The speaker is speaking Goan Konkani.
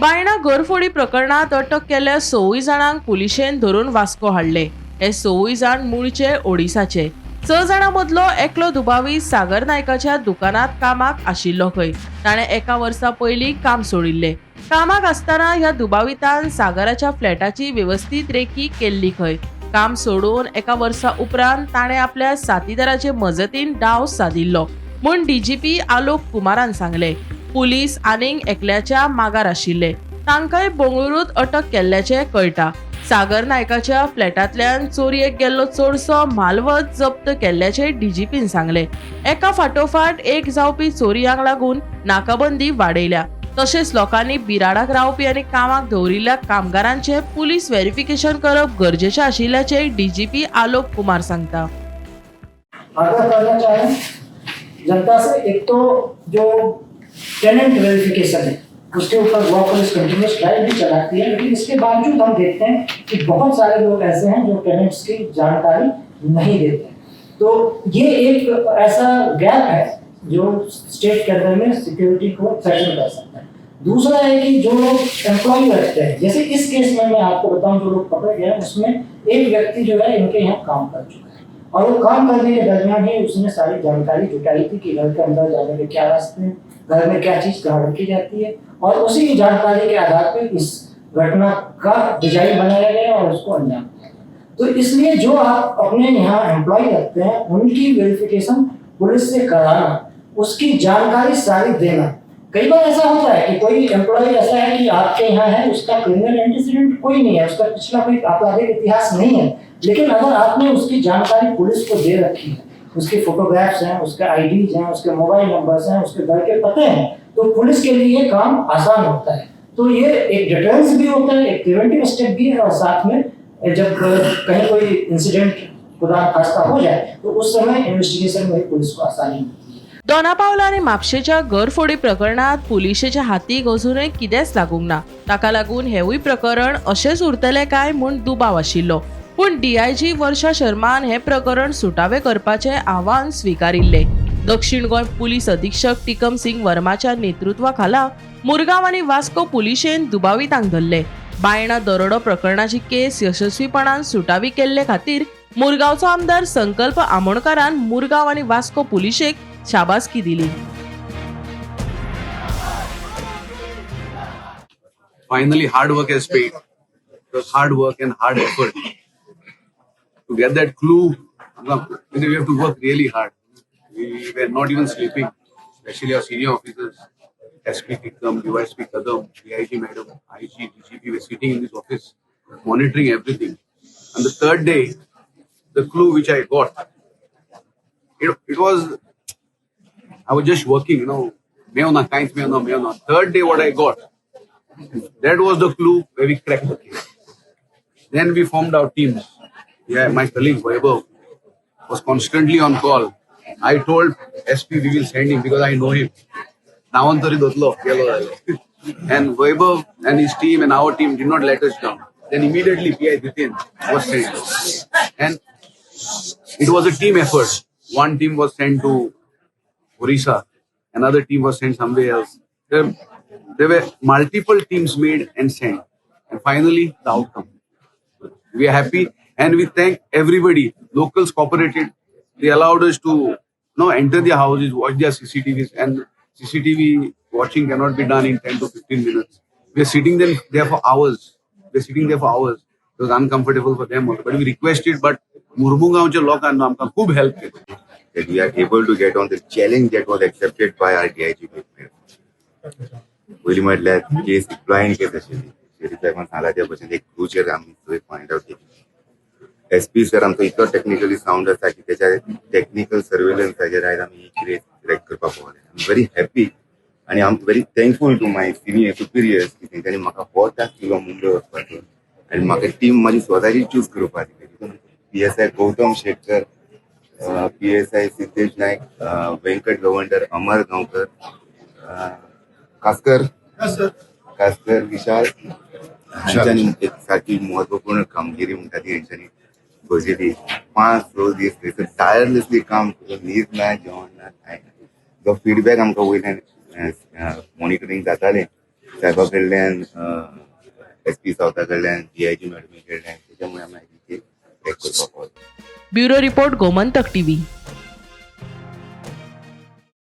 बायणा घरफोडी प्रकरणात अटक केल्ल्या 6 जाणांक पुलिशेन धरून वास्को हाडले. हे 6 जाण मूळचे ओडिसाचे. 6 जाणां मदलो एकलो दुबावीत सागर नायकाच्या दुकानात कामाक आशिल्लो खंय. ताणें 1 वर्सा पयलीं काम सोडिल्लें. कामाक आसतना ह्या दुबावितान सागराच्या फ्लॅटाची वेवस्थीत रेखी केल्ली खंय. काम सोडून 1 वर्सा उपरांत ताणें आपल्या साथीदाराचे मजतीन डाव सादिल्लो म्हूण डीजीपी आलोक कुमारान सांगलें. पुलीस आनीक एकल्याच्या मागार आशिल्ले. तांकांय बंगळुरूंत अटक केल्ल्याचें कळटा. सागर नायकाच्या फ्लॅटांतल्यान चोरयेक गेल्लो चडसो म्हालवत जप्त केल्ल्याचें डीजीपीन सांगलें. एका फाटोफाट एक जावपी चोरयांक लागून नाकाबंदी वाडयल्या. तशेंच लोकांनी बिराडाक रावपी आनी कामाक दवरिल्ल्या कामगारांचें पुलीस व्हेरिफिकेशन करप गरजेचें आशिल्ल्याचें डीजीपी आलोक कुमार सांगता. आग्रह करना चाहें जनता से, एक तो जो टेनेंट वेरिफिकेशन है उसके ऊपर गोवा पुलिस कंटिन्यूस ड्राइव भी चलाती है, लेकिन इसके बावजूद हम देखते हैं कि बहुत सारे लोग ऐसे हैं जो टेनेंट्स की जानकारी नहीं देते। तो ये एक ऐसा गैप है जो स्टेट के अंदर में सिक्योरिटी को थ्रेटन कर सकता है। दूसरा है कि जो लोग एम्प्लॉय रखते हैं, जैसे इस केस में मैं आपको बताऊं, जो लोग पकड़े गए हैं उसमें एक व्यक्ति जो है इनके यहाँ काम कर चुका है और वो काम करने के दरमियान ही उसने सारी जानकारी जुटाई थी कि घर के अंदर जाने के क्या रास्ते हैं, घर में क्या चीज़ कहाँ रखी जाती है, और उसी की जानकारी के आधार पर इस घटना का डिजाइन बनाया गया और उसको अंजाम दिया गया। तो इसलिए जो आप अपने यहाँ एम्प्लॉय रखते हैं उनकी वेरिफिकेशन पुलिस से कराना, उसकी जानकारी सारी देना। कई बार ऐसा होता है कि कोई एम्प्लॉय ऐसा है कि आपके यहाँ है, उसका क्रिमिनल एंटीसीडेंट कोई नहीं है, उसका पिछला कोई आपराधिक इतिहास नहीं है, लेकिन अगर आपने उसकी जानकारी पुलिस को दे रखी है, उसके फोटोग्राफ्स हैं, उसके आईडीज हैं, उसके मोबाइल नंबर्स हैं, उसके घर के पते हैं, तो पुलिस के लिए ये काम आसान होता है। तो ये एक डिटरेंस भी होता है, एक प्रिवेंटिव स्टेप भी है, और साथ में जब कहीं कोई इंसिडेंट खुदा न खास्ता हो जाए तो उस समय इन्वेस्टिगेशन में पुलिस को आसानी होती है। दोनापावला आनी म्हापशेच्या घरफोडी प्रकरणात पुलिशेच्या हातीक अजुनूय कितेंच लागूंक ना. ताका लागून हेवूय प्रकरण अशेंच उरतलें काय म्हूण दुबाव आशिल्लो. पूण डीआयजी वर्षा शर्मान हें प्रकरण सुटावें करपाचें आव्हान स्विकारिल्लें. दक्षिण गोंय पुलीस अधीक्षक टिकम सिंग वर्माच्या नेतृत्वा खाला मुरगांव आनी वास्को पुलिशेन दुबावितांक धरले. बायणा दरोडो प्रकरणाची केस यशस्वीपणान सुटावी केल्ले खातीर मुरगांवचो आमदार संकल्प आमोणकारान मुरगांव आनी वास्को पुलिशेक शाबासकी दिली. Finally, hard work has paid. It was hard work and hard effort. To get that clue, we have to work really hard. We were not even sleeping, especially our senior officers, SP Tikam, DYSP Kadam, DIG Madam, IG, DGP were sitting in this office, monitoring everything. And the third day, the clue which I got, it was, I was just working, meo na, kainch meo na, meo na. Third day what I got, that was the clue where we cracked the case. Then we formed our teams. Yeah, my colleague Vaibhav was constantly on call. I told SP we will send him because I know him. नावान तरी धरलो गेलो जाल्यार. And Vaibhav and his team and our team did not let us down. Then immediately PI Ditin was sent. And it was a team effort. One team was sent to Orissa, another team was sent somewhere else. There were multiple teams made and sent. And finally, the outcome. We are happy and we thank everybody. Locals cooperated. They allowed us to enter their houses, watch their CCTVs, and CCTV watching cannot be done in 10 to 15 minutes. We are sitting there for hours. We are sitting there for hours. It was uncomfortable for them also. But we requested, but मुर्मुगांवच्या लोकांना आमकां खूब हेल्प केली. That we are able to get on the challenge that was accepted by our DIG. पयलीं म्हटल्यार केस ब्लायंड केस आशिल्ली. शेरी साहेबान सांगला त्या भशेन एक क्लूचेर आमी थंय फायंड आवट केली. एस पी सर आमचो इतलो टेक्निकली सावंड आसा की तेच्या टेक्निकल सर्वेलन्साचेर आयज आमी ही केस क्रॅक करपाक पावले. I am very happy आनी I am very thankful to my senior superiors की तेंच्यांनी म्हाका हो टास्क दिलो मुंबय वचपाचो आनी म्हाका टीम म्हाजी स्वताची चूज करपाक दिली. तितून PSI Gautam Shetkar, PSI Siddhesh Naik, Venkat Gavankar, Amar Gaonkar, Kaskar Kaskar Vishal हांच्यांनी एक सारकी महत्वपूर्ण कामगिरी म्हणटा ती हेंच्यांनी बसयली. 5-6 दीस थंयसर टायरलेसली काम करून, न्हीद ना, जेवण ना, कांय ना. जो फिडबॅक आमकां वयल्यान मॉनिटरींग जातालें साहेबा कडल्यान, एस पी सावता कडल्यान, डीआयजी मॅडमी कडल्यान, तेच्यामुळे आमी आयज क्रॅक करपाक पावले. Bureau report, Gomantak TV.